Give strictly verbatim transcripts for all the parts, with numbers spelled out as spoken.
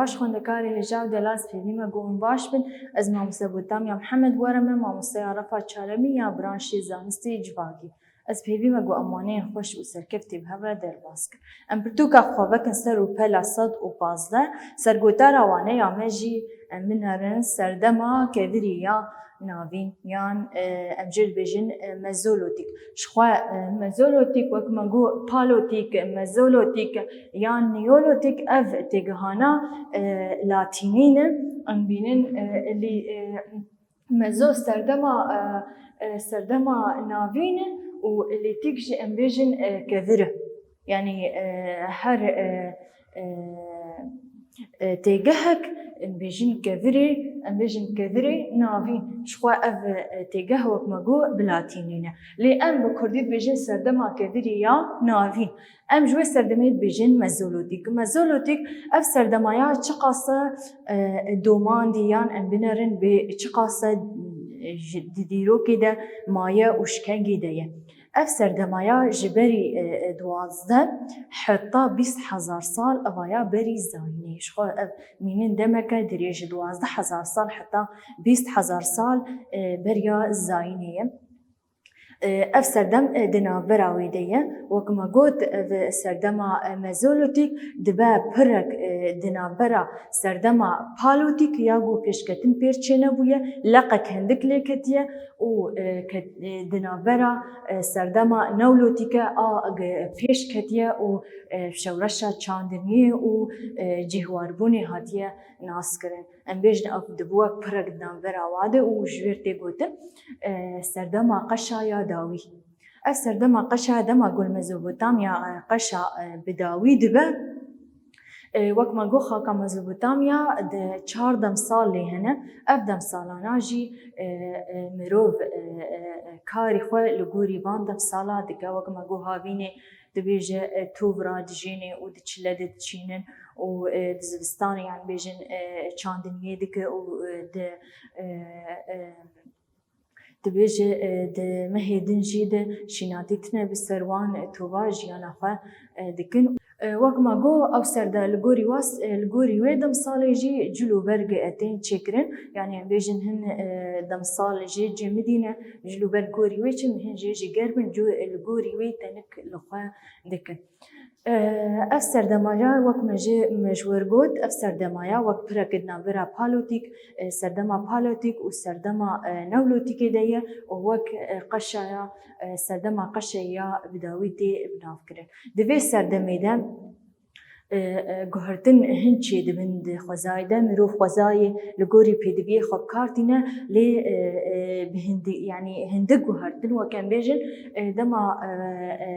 Baş xwendekarê hêja û delal, ez pêvî me ku hûn baş bin. Ez mamoste Botamya Mihemed were me, mamosteya refa çaremî ya branşê zanistê civakî. Ez pêvî me ku em waneyên xweş û serkeftî bi hev re derbas kin. Em pirtûka xwe vekin ser û pela sed û pazdeh, sergotara waneya me jî em binerin serdema kevirî ya navîn yan, e, em jê dibêjin, e, mezolotîk. Jixwe, e, mezolotîk wek me got palotîk, mezolotîk yan neolotîk ev têgihana, e, latînî ne. Em bînin, e, lî, e, mezo serdema, e, e, serdema navîn e û lîtîk jî em bêjin, e, kevir e. Yanî, e, her, e, e, e, têgehek, em bêjin kevirê, em bêjin kevirê navîn. Jixwe ev, e, têgeh wek me got bi latînî ne. Lê em bi kurdî dibêjin serdema kevirî ya navîn. Em ji wê serdemê dibêjin mezolotîk. Mezolotîk ev serdemaya çiqas e, domandî yan em binerin bê çiqas e, ji, di dîrokê de maye û ji kengî de ye. Ev serdemaya ji berî, e, e, duwazdeh heta bîst hezar sal evaya berî zayînê. Jixwe ev mînin demeke dirêj e, duwazdeh hezar sal heta bîst hezar sal, e, beriya zayînê ye. E, ev serdem, e, di navbera wê de ye. Wek me got, ev serdema, e, mezolotîk dibe pirek, e, di navbera serdema palotîk ya ku pêşketin pêr çênebûye, leqek hindik lê ketiye û, e, ket-, e, di navbera, e, serdema neolotîke a ge-, pêş ketiye û, e, şewreşa çandiniyê û, e, cihwarbûnê hatiye naskirin. Em bêjin ev dibe wek pirek di navbera wa de û ji wêr tê gotin, e, serdema qeşa ya dawî. Ev serdema qeşa dema ku li Mezopotamya, e, qeşa, e, bi dawî dibe. E, wek me got, xaka Mezopotamya de çar demsal lê hene. Ev demsalana jî, e, e, mirov, e, e, e, karî xwe li gorî van demsala dike. Wek me got, havînê dibêje, e, tov radijêne û di çile de diçînin û, e, di zivistanê, yan bêjin, e, çandiniyê dike û, e, di, e, e, dibêje, e, di mehê din jî de şînatî tine bi ser wan, e, tova jiyana xwe, e, dikin. E, wek me got, ew serde li gorî was, e, li gorî wê demsalê jî cil û berg, e, tên çêkirin. Yanî em bêjin hin, e, demsal jê cemidî ne, cil û berg gorî wê çi, hin jê jî germ in, cû, e, li gorî wê tenik li xwe dikin. E, ev serdema ya wek me jê, me ji wir got, ev serdema ya wek pirek di navbera palotîk, e, serdema palotîk û serdema, e, neolotîkê de ye û wek, e, qeşa ya, e, serdema qeşê ya bi dawî tê binavkirin. Di vê serdemê de, e, e, guhertin hin çêdibin di xwezayê de, mirov xwezayê li gorî pêdiviyê xwe bi kar tîne, lê, e, e, bi hindi-, yanî hindik guhertin, wek em bêjin, e, dema, e, e,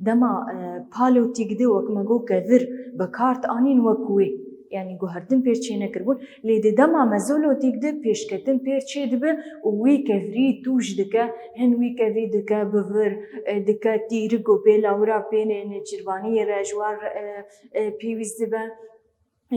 dema, e, palotîk de wek me got kevir bi kar dianîn wek wê. Yanî guhertin pêr çênekiribûn. Lê di dema mezolotîk de pêşketin pêr çêdibe û wî kevirî tûj dike, hin wî kevirî dike bi vir, e, dike tîrik û pê lawira pê nê-, nêçîrvaniyê re ji wan, e, e, pêwîst dibe.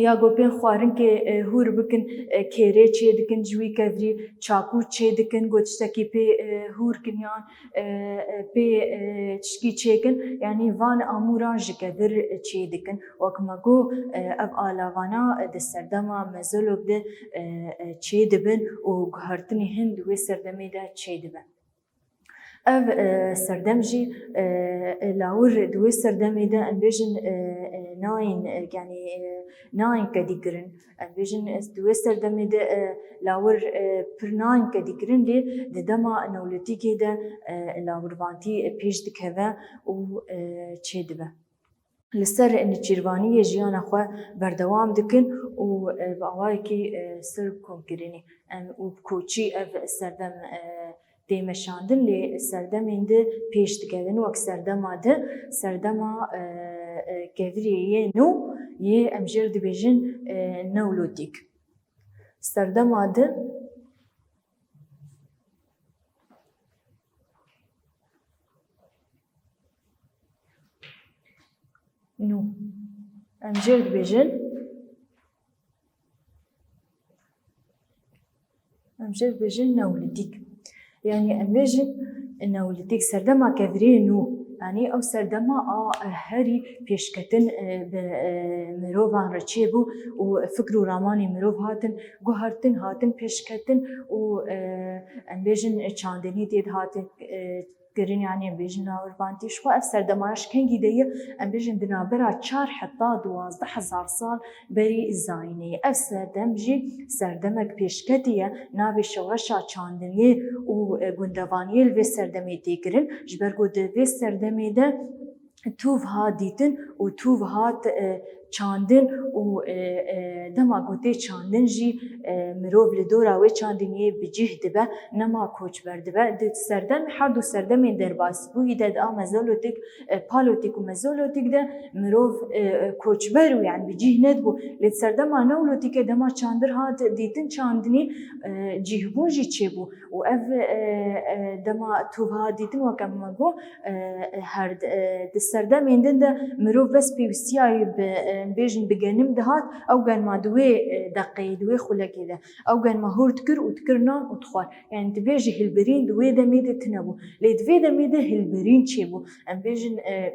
Ya ku pê xwarinkê, e, hûr bikin, e, kêrê çê dikin ji wî kevirî, çakû çê dikin, ku tiştekî pê, e, hûr kin yan, e, e, pê, e, tişkî çêkin, yanî van amûran ji kevir çê dikin. Wek me got, e, ev alavana, e, di serdema mezolok de, e, e, çê dibin û guhertinê hin di wê serdemê de çê dibe. Ev, e, serdem jî, e, e, lawir di wê serdemê de em bêjin, e, e, nayên, e, yanî, e, nayên kedîkirin. Em bêjin, e, di wê serdemê de, e, lawir, e, pir nayên kedîkirin, lê di dema neolîtîkê de, e, lawirvantî, e, pêş dikeve û, e, çêdibe. Li ser nêçîrvaniyê jiyana xwe berdewam dikin û, e, bi awayekî, e, ser bi komkirinê, em, û bi koçî ev serdem, e, tê meşandin, lê serdemên di pêş dikevin, wek serdema di, serdema, e, e, kevirê yê nû, yê em jê re dibêjin, e, neolîtîk. Serdema di nû. Em jê re dibêjin, em jê re dibêjin neolîtîk. Yanî em bêjin neolîtîk, serdema kevirê nû. Yanî ew serdema a herî pêşketin, e, bi, e, mirovan re çêbû û fikr û ramanê mirov hatin guhertin, hatin pêşketin û, e, em bêjin, e, çandinî tê de hate, e, kirin, yanî em bêjin lawirbandî. Ji xwe ev serdema ji kengî de ye, em bêjin di navbera çar heta duwazdeh hezar sal berî zayînê ye. Ev serdem jî serdemek pêşketî ye, navê şeweşa çandiniyê û, e, gundevaniyê li vê serdemê tê kirin. Ji ber ku di vê serdemê de tûv hat dîtin û tûv hat, e, çandin û, e, e, dema ku tê çandin jî, e, mirov li dora wê çandiniyê bi cih dibe, nema koçber dibe. Di serdem, her du serdemên derbasbûyî de, di a mezolîtik, e, palîolîtik û mezolîtik de mirov, e, e, koçber û, yani, bi cih nedibû. Lê di serdema neolîtîkê, dema çandir hat dîtin çandinî, e, cihbûn jî çêbû. Û ev, e, e, dema tûv hat dîtin, weke me got, e, e, her, e, di serdemên din de mirov bes pêwîstiya wî bi, e, bêjin bi genim dihat, ew genma di wê, e, deqeyê, di wê xulekê de, ew genma hûr dikir û dikir nan û dixwar. Yani dibêje hilbirîn di wê demê de tune bû. Lê di vê demê de hilbirîn çêbû. Em bêjin, e,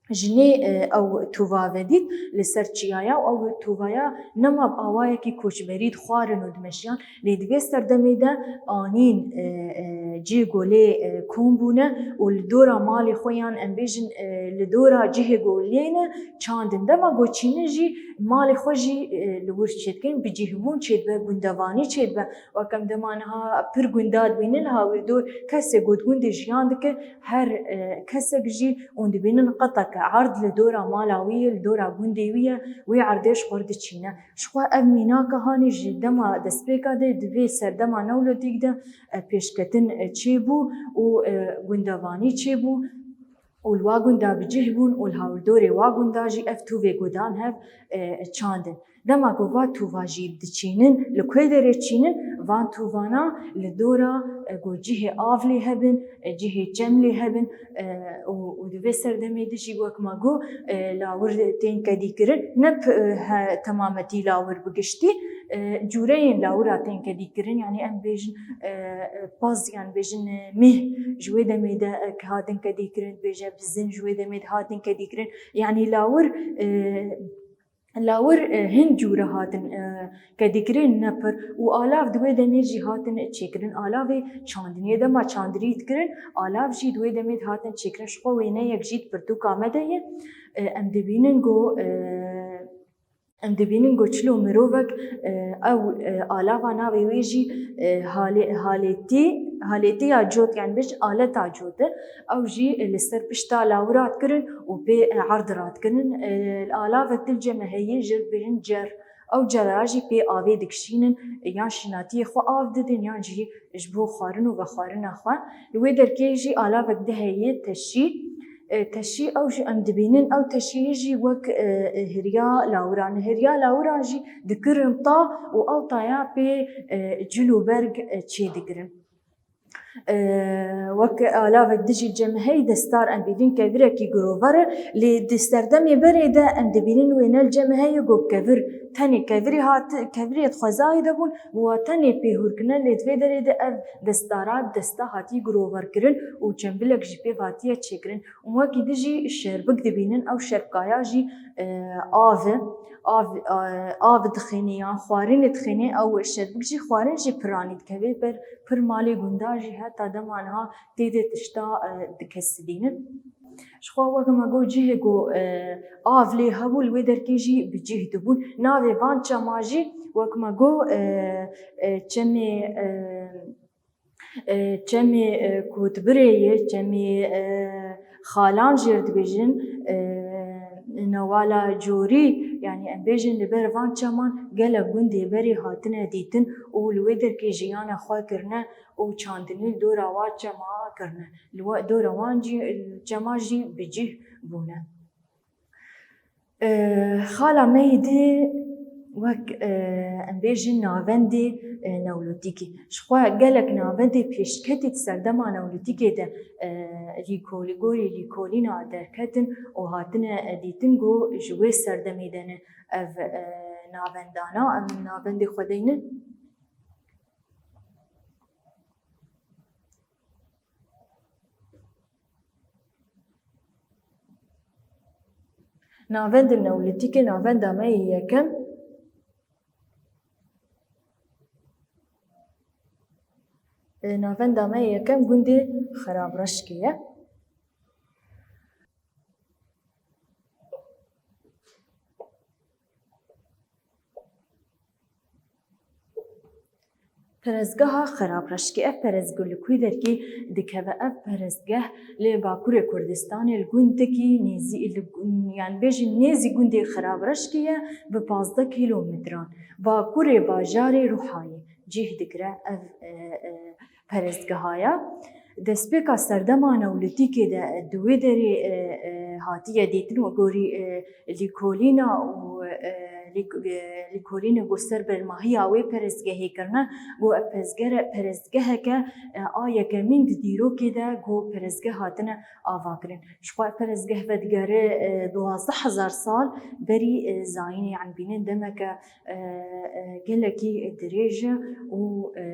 jinê, e, ew tûva vedît li ser çiyaya û ew tûvaya nema bi awayekî koçberî dixwarin û dimeşiyan. Lê di vê serdemê de anîn, e, e, cihê ku lê, e, kom bûne û li dora malê xwe yan em bêjin, e, li dora cihê ku lê ne çandin. Dema ku çînin jî malê xwe jî, e, li wir çêdikin, bi cihbûn çêdibe, gundevanî çêdibe. Wek em dema niha pir gunda dibînin, li hawirdor kesê ku di gundê jiyan dike, her, e, kesek jî hûn dibînin qeteke erd li dora mala wî ye, li dora gundê wî ye, wê erdê ji xwe diçîne. Ji xwe ev mînaka hanî ji dema destpêka de di vê serdema neolîtîk de, e, pêşketin, e, çêbû û, e, gundevanî çêbû û li wa gunda bi cih bûn û li hawirdorê wa gunda jî ev tûvê ku dan hev, e, çandin. Dema ku va tûva jî diçînin, li ku derê çînin, van tûvana li dora, e, ku cihê av lê hebin, e, cihê çem lê hebin, e, û, û di vê serdemê de jî wek me got, e, lawir tên kedîkirin, ne p-, e, he, temametî lawir bi giştî, e, cûreyên lawira tên kedîkirin, yani em bêjin, e, e, paz, yan bêjin, e, mih ji wê demê de, e, hatin kedîkirin, dibêje bizin ji wê demê de hatin kedîkirin. Yani lawir, e, lawir, e, hin cûre hatin, e, kedîkirin ne pir û alav di wê demê jî hatin çêkirin. Alavê çandiniyê dema çandirî dikirin, alav jî di wê demê de hatin çêkirin. Ji xwe wêneyek jî di pirtûka me de ye. E, em dibînin ku, e, em dibînin ku çilo mirovek, e, ew, e, alava navê wê jî, e, halê-, halêtî, halêtiya cot, yani bêjin aleta cot e. Ew jî, e, li ser pişta lawira dikirin û pê, e, erd radikirin. E, alavek dil cem heye, jê dibêjin cer. Ew cera jî pê avê dikişînin, e, yan şînatiyê xwe av didin, yan jî ji bo xwarin û vexwarina xwe. Li wê derkê jî alavek di heye, teşî. E, teşî ew jî em dibînin, ew teşî jî wek, e, e, hiriya lawiran e. Hiriya lawiran jî dikirin ta û ew taya pê, e, cil û berg, e, çêdigirin. E, wek alavek dijî cemeheyî destar em bînin kevirekî girover e, lê di serdemê berê de em dibînin wê ne li cemeheyê ku kevir, tenê kevirê hat, kevirê di xwezayê de bûn, û wa tenê pê hûr kirine, lê di vê derê de ev destdara desta hatiye giroverkirin û çembilek jî pê hatiye çêkirin. Û wekî din jî şerbik dibînin, ew şerbkaya jî, e, av e. Av, e, av dixînê yan xwarinê dixînê, ew şerbik jî xwarin jî piranî dikeve ber pir malê gunda jî heta dema niha tê de tişta, e, dikesidînin. Ji xwe wek me got cihê ku, e, av lê hebû li wê derkê jî bi cih dibûn. Navê van çema jî wek me got, e, e, çemê, e, e, çemê, e, ku di birê ye, çemê, e, xalan jê re dibêjin, e, newala corî, yani em bêjin li ber van çeman gelek gundê berê hatine dîtin û li wê derkê jiyana xwe kirine û çandinî li dora wa çema kirine. Li we-, dora wan jî, çema jî bi cih bûne. E, xala me yê di wek, e, em bêjin navendê, e, newlotîkî. Ji xwe gelek navendê pêşketî di serdema newlotîkê de, e, lîkolî-, gorî lîkolîna derketin û hatine, e, dîtin ku ji wê serdemê de ne ev, e, navendana. Em navendê xwe deynin. Navendên Neolîtîkê, navenda me yê yekem. E, navenda me yê yekem gundê Xirabreşkê ye. Perestgeha Xirabreşkê, ev perestgeh li ku derkê dikeve? Ev perestgeh li Bakurê Kurdistanê, li gundekî nêzî-, li gun-, yani bêjin nêzî gundê Xirabreşkê ye, bi pazdeh kîlometran bakurê bajarê Ruhayê cih digire ev, e, e, perestgeha ya. Destpêka serdema Neolîtîkê de di wê derê, e, e, hatiye dîtin, wek gorî, e, lîkolîna û, e, lîk-, e, lîkolînê ku ser bermahiya wê perestgehê kirine, ku ev perestgere-, perestgeheke, e, a yekemîn di dîrokê de ku perestgeh hatine avakirin. Ji xwe perestgeh vedigere, e, duwazdeh hezar sal berî, e, zayînê, yani bînin demeke, e, e, gelekî dirêj e û, e,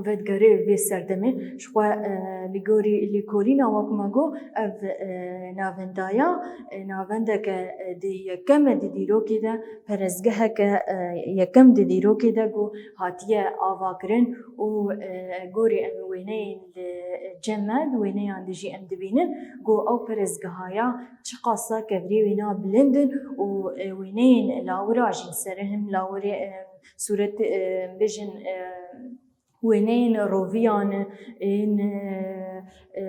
vedigere vê serdemê. Ji xwe, e, li gorî lîkolîna, wek me got, ev, e, navenda ya, e, navendeke, e, di yekem e di dîrokê de, perestgeheke, e, yekem di dîrokê de ku hatiye avakirin û, e, gorî em wêneyên li cem me, wêneyan de jî em dibînin ku ew perestgeha ya çiqasa kevirê wêna bilind in û, e, wêneyên lawira jî, serê him lawirê, e, sûret, e, bijin, e, wêneyên roviyan, ên, e, e,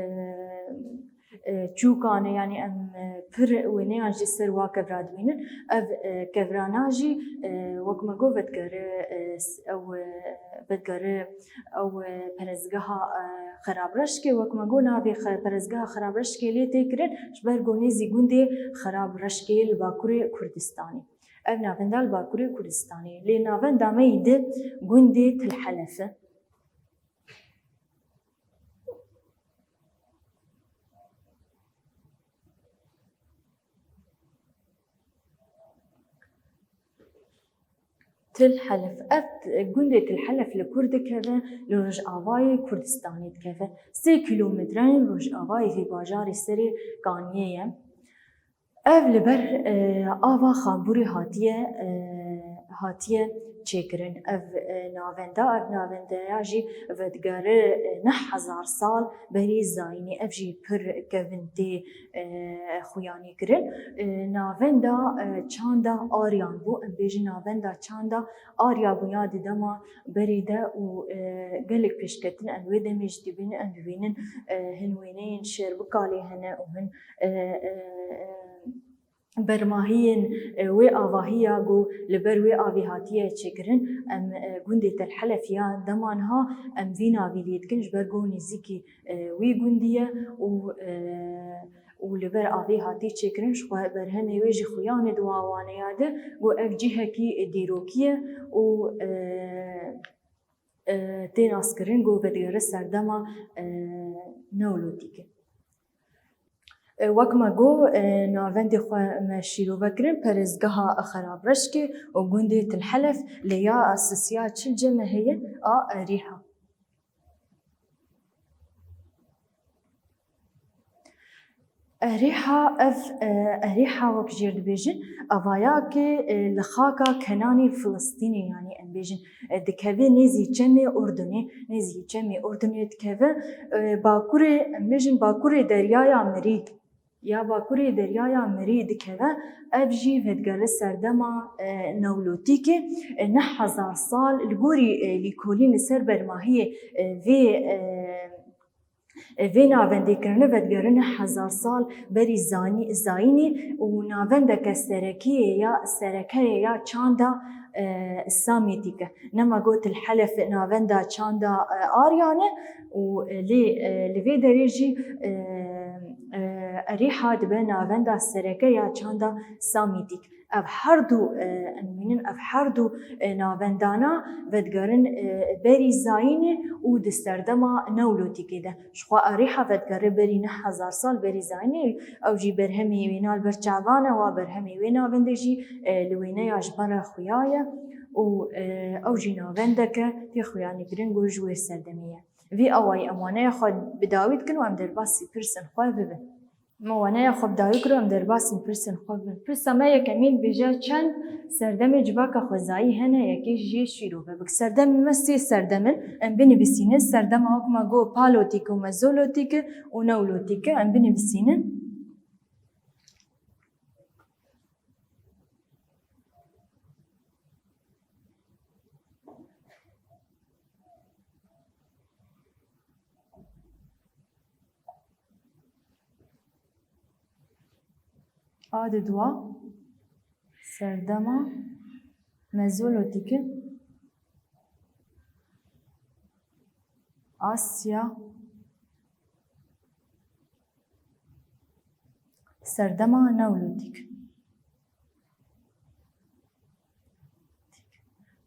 e, çûkan, yani em, e, pir wêneyan ji ser wa kevra dibînin. Ev, e, kevrana jî, e, wek me got, vedigere, e, s-, ew, e, vedigere ew, e, perestgeha, e, Xirabreşkê. Wek me got, navê xe-, perestgeha Xirabreşkê lê tê kirin, ji ber ku nêzî gundê Xirabreşkê li Bakurê Kurdistanê. Ev navenda li Bakurê Kurdistanê. Lê navenda me yî di gundê Til Helef e. Til Helef. Ev gundê Til Helef li ku dikeve? Li rojavayê Kurdistanê dikeve. Sê kîlometreyên rojavayê vê bajarê serê Kaniyê ye. Ev li ber, e, ava Xambûrê hatiye, e, hatiye çêkirin. Ev, e, navenda, ev navendeya jî vedigere, e, neh hezar sal berî zayînê. Ev jî pir kevin tê, e, xuyanî kirin. E, navenda, e, çanda Aryan bû. Em bêjin navenda çanda Arya bûya di dema berê de û, e, gelek pêşketin em wê demê jî dibînin, em dibînin, e, hin wêneyên Şêrbikalê hene û hin, e, e, e, bermahiyên, e, wê avahiya ku li ber wê avê hatiye çêkirin. Em, e, gundê Tel Helef ya dema niha em vî navî lê dikin, ji ber ku nêzîkî, e, wî gundî ye û, e, û li ber avê hatî çêkirin. Ji xwe berhemê wê jî xuyanê di wa waneya de ku ev cihekî dîrokî ye û, e, e, tê naskirin ku vedigere serdema, e, Neolotîkê. E, wek me got, e, navendê xwe me şîrove kirin, perestgeha Xerabreşkê û gundê Til Helef, lê ya sisiya çil cem me heye a Erîha. Erîha, ev, e, Erîha wek jêr dibêjin, evayakê, e, li xaka Kenanê, Filistînê, yanî em bêjin, e, dikeve nêzî çemê Urdunê, nêzî çemê Urdunê dikeve, e, bakurê, em bêjin bakurê Deryaya Mirî, ya bakurê Deryaya Mirî dikeve, ev jî vedigere serdema, e, Newlotîkê, e, neh hezar sal li gorî, e, lîkolîn li ser bermahiyê, e, vê, e, e, vê navendê kirine, vedigere neh hezar sal berî zanî-, zayînê û navendeke serekiyê ya, sereke ye ya çanda, e, Samîtîk e. Nema got Til Helef navenda çanda, e, Aryan e û, e, lê, e, li vê derê jî, e, e, Erîha dibe navenda sereke ya çanda Samîtîk. Ev her du, e, em bînin, ev her du, e, navendana vedigerin, e, berî zayînê û di serdema Newlotîkê de. Ji xwe Erîha vedigere berî neh hezar sal berî zayînê, ew jî berhemê wêna li ber çavan e, wa berhemê wê navendê jî, e, li wêneya ji me re xuya ye û, e, ew jî navendeke tê xuyanîkirin ku ji wê serdemê ye. Vî awayî em waneya xwe bi dawî dikin û em derbasî pirsên xwe bibin. Me waneya xwe bi dawî kir û em derbasî pirsên xwe bikin. Pirsa me yekemîn dibêje, çend serdemê civaka xwezayî hene, yekê jê şîrove bik. Serdemê me sê serdem in, em binivîsînin. Serdema wek me got palotîk û mezolotîk û neolotîk, em binivîsînin. A di dua serdema mezolotîk, Asya, serdema neolotîk.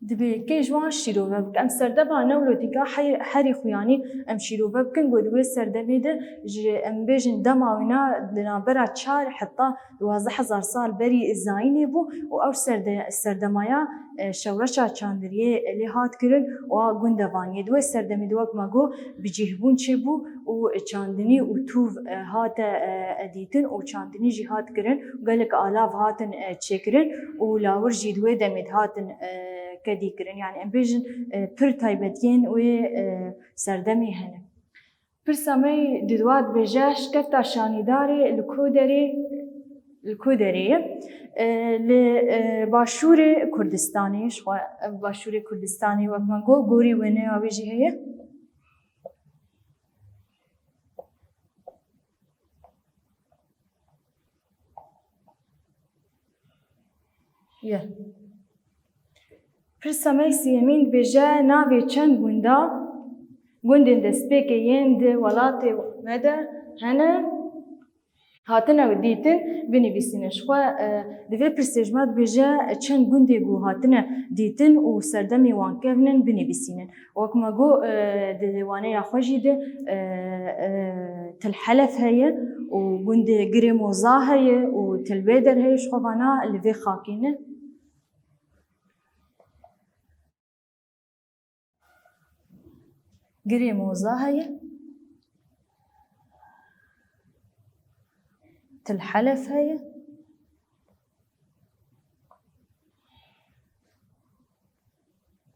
Dibê kê ji wan şîrove bike. Em serdema neolotîka her-, herî xuyanî em şîrove bikin, ku di wê serdemê de ji, em bêjin, dema wîna di navbera çar heta duwazdeh hezar sal berî zayînê bû û ew serde-, serdemaya, e, şewreşa çandiniyê lê hat kirin û a gundevaniyê. Di wê serdemê de wek me got bicîhbûn çêbû û çandinî û tûv, e, hate, e, dîtin û çandinî jî hat kirin û gelek alav hatin, e, çêkirin û lawir jî di wê demê de hatin, e, kedî kirin. Yani em bêjin, e, pir taybetiyên wê, e, serdemê hene. Pirsa me yê di dua dibêje, şikefta şanîdarê li ku derê, li ku derê ye? E, li, e, başûrê Kurdistanê, ji xwe ev başûrê Kurdistanê wek me got, gorî wêneya wê jî heye. Ye. Pirsa me siyemîn dibêje, navê çend gunda, gundên destpêkê yên di welatê me de hene, hatine dîtin, binivîsînin. Ji xwe, e, di vê pirsê ji me dibêje, çend gundê ku hatine dîtin û serdemê wan kevn in, binivîsînin. Wek me got, e, di waneya xwe jî de, e, e, Til Helef heye û gundê Girê Moza heye û Til Bêder heye, ji xwe vana li vê xakê ne. Girê Moza heye, Til Helef heye,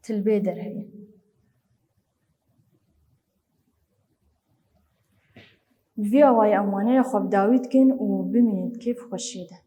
Til Bêder heye. Bi vî awayî em waneya xwe bi dawî dikin û bimînin di kêf xweşiyê de.